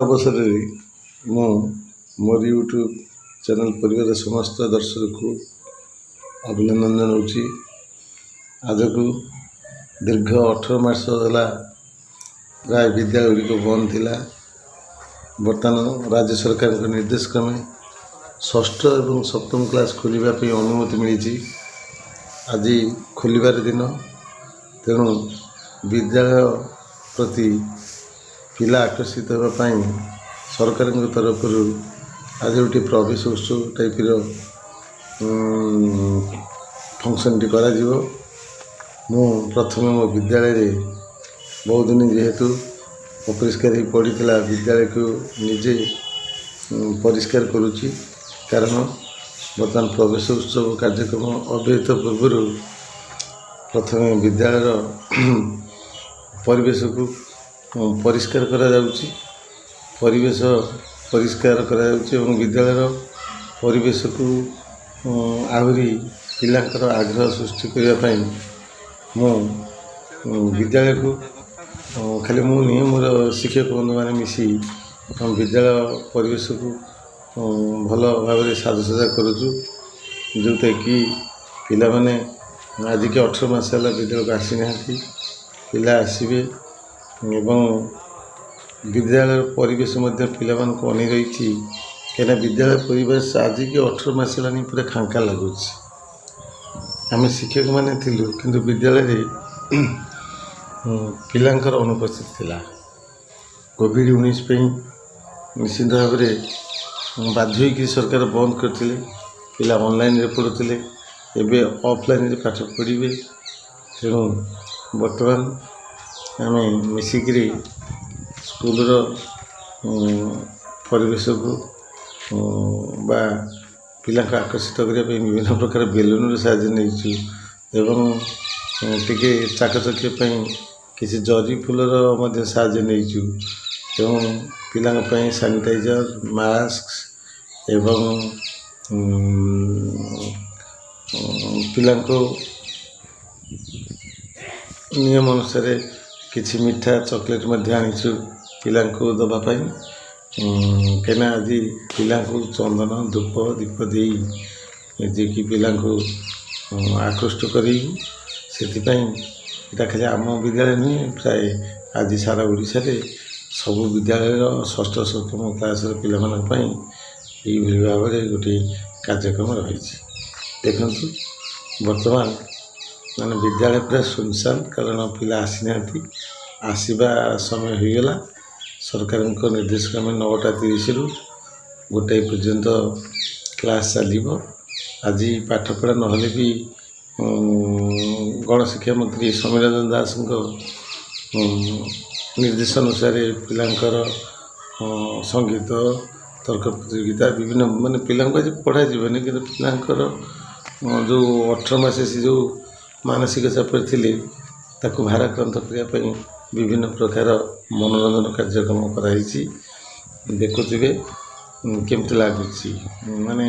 ଅବସରରେ ମୁଁ ମୋର ୟୁଟ୍ୟୁବ୍ ଚ୍ୟାନେଲ୍ ପରିବାରର ସମସ୍ତ ଦର୍ଶକଙ୍କୁ ଅଭିନନ୍ଦନ ଜଣାଉଛି। ଆଜକୁ ଦୀର୍ଘ 18 ମାସ ହେଲା ପ୍ରାୟ ବିଦ୍ୟାଳୟ ଗୁଡ଼ିକ ବନ୍ଦ ଥିଲା। ବର୍ତ୍ତମାନ ରାଜ୍ୟ ସରକାରଙ୍କ ନିର୍ଦ୍ଦେଶ କ୍ରମେ ଷଷ୍ଠ ଏବଂ ସପ୍ତମ କ୍ଲାସ୍ ଖୋଲିବା ପାଇଁ ଅନୁମତି ମିଳିଛି। ଆଜି ଖୋଲିବାର ଦିନ, ତେଣୁ ବିଦ୍ୟାଳୟ ପ୍ରତି ପିଲା ଆକର୍ଷିତ ହେବା ପାଇଁ ସରକାରଙ୍କ ତରଫରୁ ଆଜି ଗୋଟିଏ ପ୍ରବେଶ ଉତ୍ସବ ଟାଇପ୍ର ଫଙ୍କସନ୍ଟି କରାଯିବ। ମୁଁ ପ୍ରଥମେ ମୋ ବିଦ୍ୟାଳୟରେ ବହୁତ ଦିନ ଯେହେତୁ ଅପରିଷ୍କାର ହେଇ ପଡ଼ିଥିଲା, ବିଦ୍ୟାଳୟକୁ ନିଜେ ପରିଷ୍କାର କରୁଛି, କାରଣ ବର୍ତ୍ତମାନ ପ୍ରବେଶ ଉତ୍ସବ କାର୍ଯ୍ୟକ୍ରମ ଅବ୍ୟବହିତ ପୂର୍ବରୁ ପ୍ରଥମେ ବିଦ୍ୟାଳୟର ପରିବେଶକୁ ପରିଷ୍କାର କରାଯାଉଛି। ପରିବେଶ ପରିଷ୍କାର କରାଯାଉଛି ଏବଂ ବିଦ୍ୟାଳୟର ପରିବେଶକୁ ଆହୁରି ପିଲାଙ୍କର ଆଗ୍ରହ ସୃଷ୍ଟି କରିବା ପାଇଁ ମୁଁ ବିଦ୍ୟାଳୟକୁ ଖାଲି ମୁଁ ନୁହେଁ, ମୋର ଶିକ୍ଷକ ବନ୍ଧୁମାନେ ମିଶି ଆମ ବିଦ୍ୟାଳୟ ପରିବେଶକୁ ଭଲ ଭାବରେ ସାଜସଜ୍ଜା କରୁଛୁ, ଯେଉଁଟାକି ପିଲାମାନେ ଆଜିକି 18 ମାସ ହେଲା ବିଦ୍ୟାଳୟକୁ ଆସିନାହାନ୍ତି। ପିଲା ଆସିବେ ଏବଂ ବିଦ୍ୟାଳୟର ପରିବେଶ ମଧ୍ୟ ପିଲାମାନଙ୍କୁ ଅନେଇ ରହିଛି, କାହିଁକିନା ବିଦ୍ୟାଳୟ ପରିବେଶ ଆଜିକି 18 ମାସ ହେଲାଣି ପୁରା ଫାଙ୍କା ଲାଗୁଛି। ଆମେ ଶିକ୍ଷକମାନେ ଥିଲୁ, କିନ୍ତୁ ବିଦ୍ୟାଳୟରେ ପିଲାଙ୍କର ଅନୁପସ୍ଥିତି ଥିଲା। କୋଭିଡ଼-19 ପାଇଁ ନିଶ୍ଚିନ୍ତ ଭାବରେ ବାଧ୍ୟ ହୋଇକି ସରକାର ବନ୍ଦ କରିଥିଲେ। ପିଲା ଅନଲାଇନ୍ରେ ପଢ଼ୁଥିଲେ, ଏବେ ଅଫଲାଇନ୍ରେ ପାଠ ପଢ଼ିବେ। ତେଣୁ ବର୍ତ୍ତମାନ ଆମେ ମିଶିକିରି ସ୍କୁଲର ପରିବେଶକୁ ବା ପିଲାଙ୍କୁ ଆକର୍ଷିତ କରିବା ପାଇଁ ବିଭିନ୍ନ ପ୍ରକାର ବେଲୁନର ସାହାଯ୍ୟ ନେଇଛୁ ଏବଂ ଟିକେ ଚାକଚକ୍ୟ ପାଇଁ କିଛି ଜରି ଫୁଲର ମଧ୍ୟ ସାହାଯ୍ୟ ନେଇଛୁ ଏବଂ ପିଲାଙ୍କ ପାଇଁ ସାନିଟାଇଜର୍, ମାସ୍କ ଏବଂ ପିଲାଙ୍କୁ ନିୟମ ଅନୁସାରେ କିଛି ମିଠା, ଚକୋଲେଟ୍ ମଧ୍ୟ ଆଣିଛୁ ପିଲାଙ୍କୁ ଦେବା ପାଇଁ, କାହିଁକିନା ଆଜି ପିଲାଙ୍କୁ ଚନ୍ଦନ, ଧୂପ, ଦୀପ ଦେଇ ଯିଏକି ପିଲାଙ୍କୁ ଆକୃଷ୍ଟ କରିବୁ। ସେଥିପାଇଁ ଏଇଟା ଖାଲି ଆମ ବିଦ୍ୟାଳୟ ନୁହେଁ, ପ୍ରାୟ ଆଜି ସାରା ଓଡ଼ିଶାରେ ସବୁ ବିଦ୍ୟାଳୟର ଷଷ୍ଠ, ସପ୍ତମ କ୍ଲାସ୍ର ପିଲାମାନଙ୍କ ପାଇଁ ଏଇଭଳି ଭାବରେ ଗୋଟିଏ କାର୍ଯ୍ୟକ୍ରମ ରହିଛି। ଦେଖନ୍ତୁ, ବର୍ତ୍ତମାନ ମାନେ ବିଦ୍ୟାଳୟ ପୁରା ଶୂନଶାନ, କାରଣ ପିଲା ଆସିନାହାନ୍ତି। ଆସିବା ସମୟ ହୋଇଗଲା। ସରକାରଙ୍କ ନିର୍ଦ୍ଦେଶ କ୍ରମେ 9:30ରୁ 1 ପର୍ଯ୍ୟନ୍ତ କ୍ଲାସ୍ ଚାଲିବ। ଆଜି ପାଠପଢ଼ା ନହେଲେ ବି ଗଣଶିକ୍ଷା ମନ୍ତ୍ରୀ ସମୀର ରଞ୍ଜନ ଦାସଙ୍କ ନିର୍ଦ୍ଦେଶ ଅନୁସାରେ ପିଲାଙ୍କର ସଙ୍ଗୀତ, ତର୍କ ପ୍ରତିଯୋଗିତା, ବିଭିନ୍ନ ମାନେ ପିଲାଙ୍କୁ ଆଜି ପଢ଼ାଯିବନି, କିନ୍ତୁ ପିଲାଙ୍କର ଯେଉଁ 18 ମାସ ସେ ଯେଉଁ ମାନସିକ ଚାପରେ ଥିଲେ, ତାକୁ ଭାରାକ୍ରାନ୍ତ କରିବା ପାଇଁ ବିଭିନ୍ନ ପ୍ରକାର ମନୋରଞ୍ଜନ କାର୍ଯ୍ୟକ୍ରମ କରାହେଇଛି। ଦେଖୁଥିବେ କେମିତି ଲାଗୁଛି। ମାନେ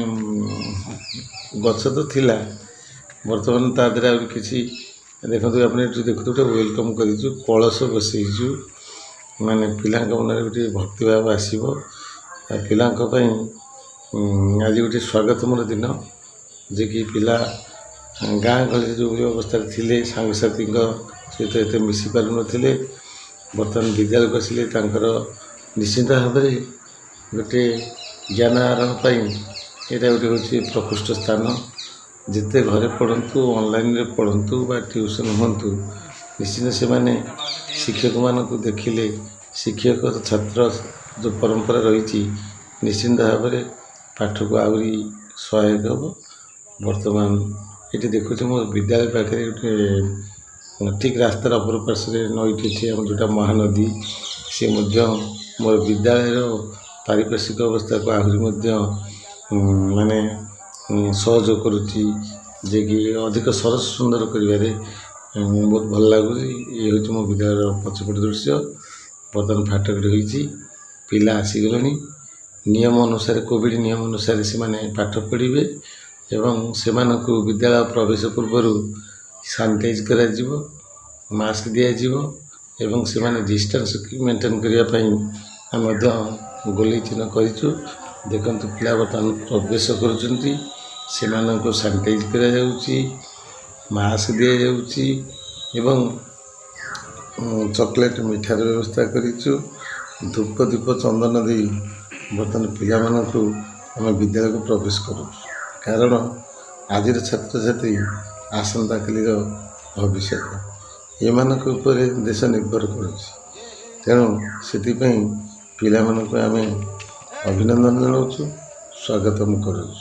ଗଛ ତ ଥିଲା, ବର୍ତ୍ତମାନ ତା ଦେହରେ ଆହୁରି କିଛି ଦେଖନ୍ତୁ। ଆପଣ ଏଠି ଦେଖୁଥିବେ, ଗୋଟେ welcome କରିଛୁ, କଳସ ବସେଇଛୁ, ମାନେ ପିଲାଙ୍କ ମନରେ ଗୋଟିଏ ଭକ୍ତିଭାବ ଆସିବ। ଆଉ ପିଲାଙ୍କ ପାଇଁ ଆଜି ଗୋଟିଏ ସ୍ୱାଗତମର ଦିନ, ଯେ କି ପିଲା ଗାଁ ଗହଳିରେ ଯେଉଁଭଳି ଅବସ୍ଥାରେ ଥିଲେ, ସାଙ୍ଗସାଥିଙ୍କ ସହିତ ଏତେ ମିଶି ପାରୁନଥିଲେ, ବର୍ତ୍ତମାନ ବିଦ୍ୟାଳୟକୁ ଆସିଲେ ତାଙ୍କର ନିଶ୍ଚିନ୍ତ ଭାବରେ ଗୋଟିଏ ଜ୍ଞାନ ଆହରଣ ପାଇଁ ଏଇଟା ଗୋଟେ ହେଉଛି ପ୍ରକୃଷ୍ଟ ସ୍ଥାନ। ଯେତେ ଘରେ ପଢ଼ନ୍ତୁ, ଅନଲାଇନ୍ରେ ପଢ଼ନ୍ତୁ ବା ଟ୍ୟୁସନ୍ ହୁଅନ୍ତୁ, ନିଶ୍ଚିନ୍ତ ସେମାନେ ଶିକ୍ଷକମାନଙ୍କୁ ଦେଖିଲେ, ଶିକ୍ଷକ ଛାତ୍ର ଯେଉଁ ପରମ୍ପରା ରହିଛି, ନିଶ୍ଚିନ୍ତ ଭାବରେ ପାଠକୁ ଆହୁରି ସହାୟକ ହେବ। ବର୍ତ୍ତମାନ ଏଠି ଦେଖୁଛି, ମୋ ବିଦ୍ୟାଳୟ ପାଖରେ ଗୋଟିଏ ଠିକ୍ ରାସ୍ତାର ଅପର ପାର୍ଶ୍ୱରେ ନଈଟି ଅଛି, ଆମର ଯେଉଁଟା ମହାନଦୀ। ସେ ମଧ୍ୟ ମୋର ବିଦ୍ୟାଳୟର ପାରିପାର୍ଶ୍ୱିକ ଅବସ୍ଥାକୁ ଆହୁରି ମଧ୍ୟ ମାନେ ସହଯୋଗ କରୁଛି, ଯିଏକି ଅଧିକ ସରସ ସୁନ୍ଦର କରିବାରେ ବହୁତ ଭଲ ଲାଗୁଛି। ଇଏ ହେଉଛି ମୋ ବିଦ୍ୟାଳୟର ପଛପଟ ଦୃଶ୍ୟ। ବର୍ତ୍ତମାନ ଫାଟକଟି ହୋଇଛି, ପିଲା ଆସିଗଲେଣି। ନିୟମ ଅନୁସାରେ, କୋଭିଡ଼ ନିୟମ ଅନୁସାରେ ସେମାନେ ପାଠ ପଢ଼ିବେ ଏବଂ ସେମାନଙ୍କୁ ବିଦ୍ୟାଳୟ ପ୍ରବେଶ ପୂର୍ବରୁ ସାନିଟାଇଜ୍ କରାଯିବ, ମାସ୍କ ଦିଆଯିବ ଏବଂ ସେମାନେ ଡିଷ୍ଟାନ୍ସ ମେଣ୍ଟେନ୍ କରିବା ପାଇଁ ଆମେ ମଧ୍ୟ ଗୋଲେଇ ଚିହ୍ନ କରିଛୁ। ଦେଖନ୍ତୁ, ପିଲା ବର୍ତ୍ତମାନ ପ୍ରବେଶ କରୁଛନ୍ତି। ସେମାନଙ୍କୁ ସାନିଟାଇଜ୍ କରାଯାଉଛି, ମାସ୍କ ଦିଆଯାଉଛି ଏବଂ ଚକୋଲେଟ୍ ମିଠାର ବ୍ୟବସ୍ଥା କରିଛୁ। ଧୂପ, ଦୀପ, ଚନ୍ଦନ ଦେଇ ବର୍ତ୍ତମାନ ପିଲାମାନଙ୍କୁ ଆମେ ବିଦ୍ୟାଳୟକୁ ପ୍ରବେଶ କରୁଛୁ, କାରଣ ଆଜିର ଛାତ୍ରଛାତ୍ରୀ ଆସନ୍ତାକାଲିର ଭବିଷ୍ୟତ। ଏମାନଙ୍କ ଉପରେ ଦେଶ ନିର୍ଭର କରୁଛି। ତେଣୁ ସେଥିପାଇଁ ପିଲାମାନଙ୍କୁ ଆମେ ଅଭିନନ୍ଦନ ଜଣାଉଛୁ, ସ୍ୱାଗତମ କରୁଛୁ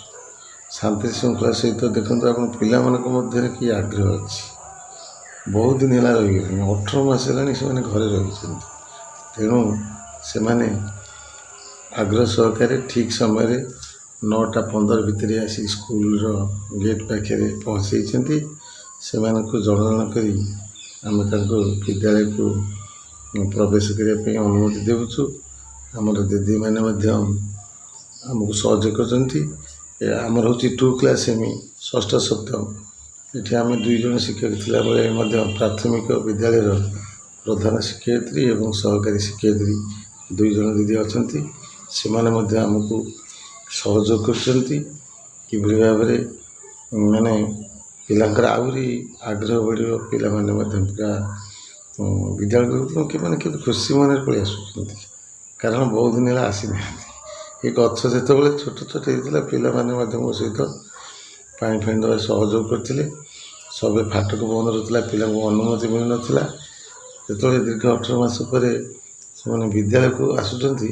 ଶାନ୍ତି ଶୃଙ୍ଖଳା ସହିତ। ଦେଖନ୍ତୁ ଆପଣ, ପିଲାମାନଙ୍କ ମଧ୍ୟରେ କି ଆଗ୍ରହ ଅଛି। ବହୁତ ଦିନ ହେଲା ରହିଗଲେଣି, 18 ମାସ ହେଲାଣି ସେମାନେ ଘରେ ରହିଛନ୍ତି। ତେଣୁ ସେମାନେ ଆଗ୍ରହ ସହକାରେ ଠିକ୍ ସମୟରେ 9ଟା 15 ଭିତରେ ଆସି ସ୍କୁଲର ଗେଟ୍ ପାଖରେ ପହଞ୍ଚାଇଛନ୍ତି। ସେମାନଙ୍କୁ ଜଣ ଜଣ କରି ଆମେ ତାଙ୍କୁ ବିଦ୍ୟାଳୟକୁ ପ୍ରବେଶ କରିବା ପାଇଁ ଅନୁମତି ଦେଉଛୁ। ଆମର ଦିଦିମାନେ ମଧ୍ୟ ଆମକୁ ସହଯୋଗ କରୁଛନ୍ତି। ଆମର ହେଉଛି ଟୁ କ୍ଲାସ୍ ସେମି, ଷଷ୍ଠ ସପ୍ତମ। ଏଠି ଆମେ ଦୁଇ ଜଣ ଶିକ୍ଷକ ଥିଲାବେଳେ ମଧ୍ୟ ପ୍ରାଥମିକ ବିଦ୍ୟାଳୟର ପ୍ରଧାନ ଶିକ୍ଷୟିତ୍ରୀ ଏବଂ ସହକାରୀ ଶିକ୍ଷୟିତ୍ରୀ ଦୁଇ ଜଣ ଦିଦି ଅଛନ୍ତି। ସେମାନେ ମଧ୍ୟ ଆମକୁ ସହଯୋଗ କରୁଛନ୍ତି, କିଭଳି ଭାବରେ ମାନେ ପିଲାଙ୍କର ଆହୁରି ଆଗ୍ରହ ବଢ଼ିବ। ପିଲାମାନେ ମଧ୍ୟ ପୁରା ବିଦ୍ୟାଳୟକୁ ମାନେ କେତେ ଖୁସି ମନରେ ପଳେଇ ଆସୁଛନ୍ତି, କାରଣ ବହୁତ ଦିନ ହେଲା ଆସିନାହାନ୍ତି। ଏ ଗଛ ଯେତେବେଳେ ଛୋଟ ଛୋଟ ହେଇଥିଲା, ପିଲାମାନେ ମଧ୍ୟ ମୋ ସହିତ ପାଣି ଫାଣି ଦେବାରେ ସହଯୋଗ କରିଥିଲେ। ସବେ ଫାଟକ ବନ୍ଦ ରହୁଥିଲା, ପିଲାଙ୍କୁ ଅନୁମତି ମିଳୁନଥିଲା। ଯେତେବେଳେ ଦୀର୍ଘ 18 ମାସ ପରେ ସେମାନେ ବିଦ୍ୟାଳୟକୁ ଆସୁଛନ୍ତି,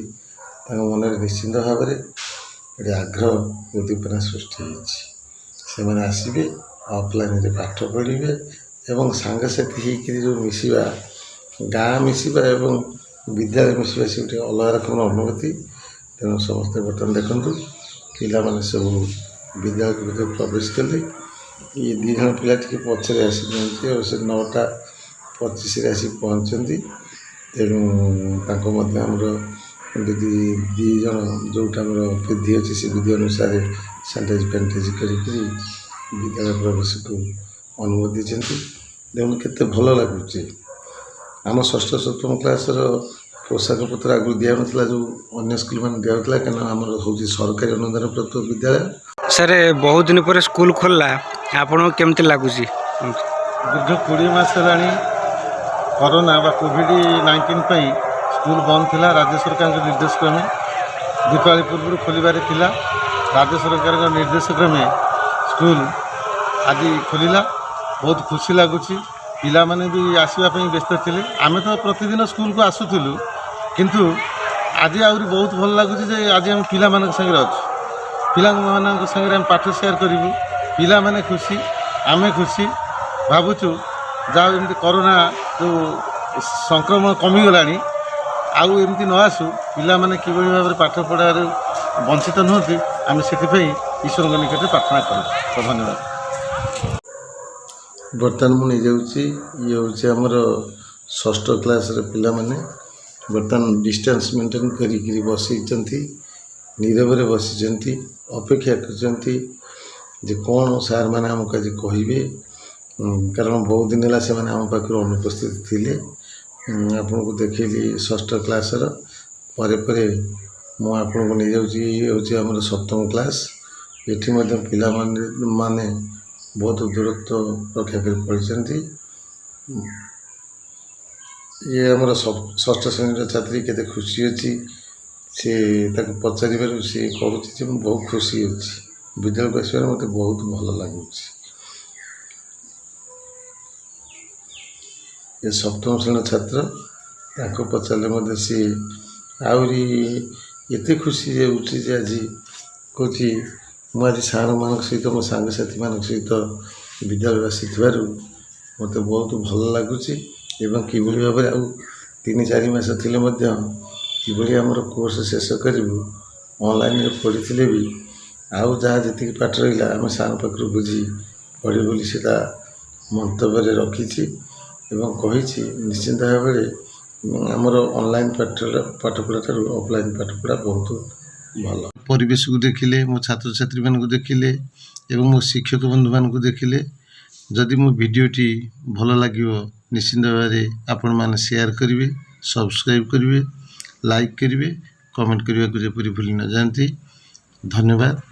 ତାଙ୍କ ମନରେ ନିଶ୍ଚିନ୍ତ ଭାବରେ ଗୋଟେ ଆଗ୍ରହ, ଉଦ୍ଦୀପନା ସୃଷ୍ଟି ହେଇଛି। ସେମାନେ ଆସିବେ, ଅଫଲାଇନ୍ରେ ପାଠ ପଢ଼ିବେ ଏବଂ ସାଙ୍ଗସାଥି ହେଇକିରି ଯେଉଁ ମିଶିବା, ଗାଁ ମିଶିବା ଏବଂ ବିଦ୍ୟାଳୟ ମିଶିବା, ସେ ଗୋଟେ ଅଲଗା ରକମର ଅନୁଭୂତି। ତେଣୁ ସମସ୍ତେ ବର୍ତ୍ତମାନ ଦେଖନ୍ତୁ, ପିଲାମାନେ ସବୁ ବିଦ୍ୟାଳୟ ଭିତରେ ପ୍ରବେଶ କଲେ। ଇଏ ଦୁଇ ଜଣ ପିଲା ଟିକେ ପଛରେ ଆସିଛନ୍ତି ଆଉ ସେ 9ଟା 25ରେ ଆସି ପହଞ୍ଚନ୍ତି। ତେଣୁ ତାଙ୍କୁ ମଧ୍ୟ ଆମର ଦିଦି ଦୁଇ ଜଣ, ଯେଉଁଟା ଆମର ବିଧି ଅଛି, ସେ ବିଧି ଅନୁସାରେ ସାନିଟାଇଜ୍ ଫାନିଟାଇଜ୍ କରିକିରି ବିଦ୍ୟାଳୟ ପ୍ରବେଶକୁ ଅନୁମତି ଦେଇଛନ୍ତି। ଦେଖନ୍ତୁ, କେତେ ଭଲ ଲାଗୁଛି। ଆମ ଷଷ୍ଠ ସପ୍ତମ କ୍ଲାସ୍ର ପୋଷାକ ପତ୍ର ଆଗରୁ ଦିଆହେଉନଥିଲା, ଯେଉଁ ଅନ୍ୟ ସ୍କୁଲମାନେ ଦିଆହେଉଥିଲା, କାରଣ ଆମର ହେଉଛି ସରକାରୀ ଅନୁଦାନ ପ୍ରାପ୍ତ ବିଦ୍ୟାଳୟ। ସାର୍, ବହୁତ ଦିନ ପରେ ସ୍କୁଲ ଖୋଲିଲା, ଆପଣଙ୍କୁ କେମିତି ଲାଗୁଛି? ଦୀର୍ଘ 20 ମାସ ହେଲାଣି କରୋନା ବା କୋଭିଡ଼-19 ପାଇଁ ସ୍କୁଲ ବନ୍ଦ ଥିଲା। ରାଜ୍ୟ ସରକାରଙ୍କ ନିର୍ଦ୍ଦେଶ କ୍ରମେ ଦୀପାବଳି ପୂର୍ବରୁ ଖୋଲିବାର ଥିଲା। ରାଜ୍ୟ ସରକାରଙ୍କ ନିର୍ଦ୍ଦେଶ କ୍ରମେ ସ୍କୁଲ ଆଜି ଖୋଲିଲା। ବହୁତ ଖୁସି ଲାଗୁଛି। ପିଲାମାନେ ବି ଆସିବା ପାଇଁ ବ୍ୟସ୍ତ ଥିଲେ। ଆମେ ତ ପ୍ରତିଦିନ ସ୍କୁଲକୁ ଆସୁଥିଲୁ, କିନ୍ତୁ ଆଜି ଆହୁରି ବହୁତ ଭଲ ଲାଗୁଛି ଯେ ଆଜି ଆମେ ପିଲାମାନଙ୍କ ସାଙ୍ଗରେ ଅଛୁ। ପିଲାମାନଙ୍କ ସାଙ୍ଗରେ ଆମେ ପାଠ ସେୟାର କରିବୁ। ପିଲାମାନେ ଖୁସି, ଆମେ ଖୁସି। ଭାବୁଛୁ, ଯାହା ଏମିତି କରୋନା ଯେଉଁ ସଂକ୍ରମଣ କମିଗଲାଣି, ଆଉ ଏମିତି ନ ଆସୁ। ପିଲାମାନେ କିଭଳି ଭାବରେ ପାଠ ପଢ଼ାରୁ ବଞ୍ଚିତ ନୁହନ୍ତି, ଆମେ ସେଥିପାଇଁ ଈଶ୍ୱରଙ୍କ ନିକଟରେ ପ୍ରାର୍ଥନା କରୁଛୁ। ତ ଧନ୍ୟବାଦ। ବର୍ତ୍ତମାନ ମୁଁ ନେଇଯାଉଛି। ଇଏ ହେଉଛି ଆମର ଷଷ୍ଠ କ୍ଲାସ୍ର ପିଲାମାନେ। ବର୍ତ୍ତମାନ ଡିଷ୍ଟାନ୍ସ ମେଣ୍ଟେନ୍ କରିକିରି ବସିଛନ୍ତି, ନୀରବରେ ବସିଛନ୍ତି, ଅପେକ୍ଷା କରିଛନ୍ତି ଯେ କ'ଣ ସାର୍ମାନେ ଆମକୁ ଆଜି କହିବେ, କାରଣ ବହୁତ ଦିନ ହେଲା ସେମାନେ ଆମ ପାଖରୁ ଅନୁପସ୍ଥିତ ଥିଲେ। ଆପଣଙ୍କୁ ଦେଖେଇଲି ଷଷ୍ଠ କ୍ଲାସ୍ର। ପରେ ପରେ ମୁଁ ଆପଣଙ୍କୁ ନେଇଯାଉଛି। ଇଏ ହେଉଛି ଆମର ସପ୍ତମ କ୍ଲାସ୍। ଏଠି ମଧ୍ୟ ପିଲାମାନେ ମାନେ ବହୁତ ଦୂରତ୍ୱ ରକ୍ଷା କରି ପଢ଼ିଛନ୍ତି। ଇଏ ଆମର ଷଷ୍ଠ ଶ୍ରେଣୀର ଛାତ୍ରୀ। କେତେ ଖୁସି ଅଛି ସେ, ତାକୁ ପଚାରିବାରୁ ସେ କହୁଛି ଯେ ମୁଁ ବହୁତ ଖୁସି ଅଛି, ବିଦ୍ୟାଳୟକୁ ଆସିବାରେ ମୋତେ ବହୁତ ଭଲ ଲାଗୁଛି। ଏ ସପ୍ତମ ଶ୍ରେଣୀର ଛାତ୍ର, ତାଙ୍କୁ ପଚାରିଲେ ମଧ୍ୟ ସିଏ ଆହୁରି ଏତେ ଖୁସି ହେଉଛି ଯେ ଆଜି କହୁଛି, ମୁଁ ଆଜି ସାର୍ମାନଙ୍କ ସହିତ, ମୋ ସାଙ୍ଗସାଥିମାନଙ୍କ ସହିତ ବିଦ୍ୟାଳୟ ଆସିଥିବାରୁ ମୋତେ ବହୁତ ଭଲ ଲାଗୁଛି ଏବଂ କିଭଳି ଭାବରେ ଆଉ 3-4 ମାସ ଥିଲେ ମଧ୍ୟ କିଭଳି ଆମର କୋର୍ସ ଶେଷ କରିବୁ, ଅନଲାଇନ୍ରେ ପଢ଼ିଥିଲେ ବି ଆଉ ଯାହା ଯେତିକି ପାଠ ରହିଲା ଆମେ ସାର୍ଙ୍କ ପାଖରୁ ବୁଝି ପଢ଼ିବୁ ବୋଲି ସେ ତା ମନ୍ତବ୍ୟରେ ରଖିଛି ଏବଂ କହିଛି। ନିଶ୍ଚିନ୍ତ ଭାବରେ ଆମର ଅନଲାଇନ୍ ପାଠପଢ଼ା ଠାରୁ ଅଫଲାଇନ୍ ପାଠପଢ଼ା ବହୁତ ଭଲ। ପରିବେଶକୁ ଦେଖିଲେ, ମୋ ଛାତ୍ରଛାତ୍ରୀମାନଙ୍କୁ ଦେଖିଲେ ଏବଂ ମୋ ଶିକ୍ଷକ ବନ୍ଧୁମାନଙ୍କୁ ଦେଖିଲେ, ଯଦି ମୋ ଭିଡ଼ିଓଟି ଭଲ ଲାଗିବ, ନିଶ୍ଚିନ୍ତ ଭାବରେ ଆପଣମାନେ ସେୟାର କରିବେ, ସବସ୍କ୍ରାଇବ୍ କରିବେ, ଲାଇକ୍ କରିବେ, କମେଣ୍ଟ କରିବାକୁ ଯେପରି ଭୁଲି ନ ଯାଆନ୍ତି। ଧନ୍ୟବାଦ।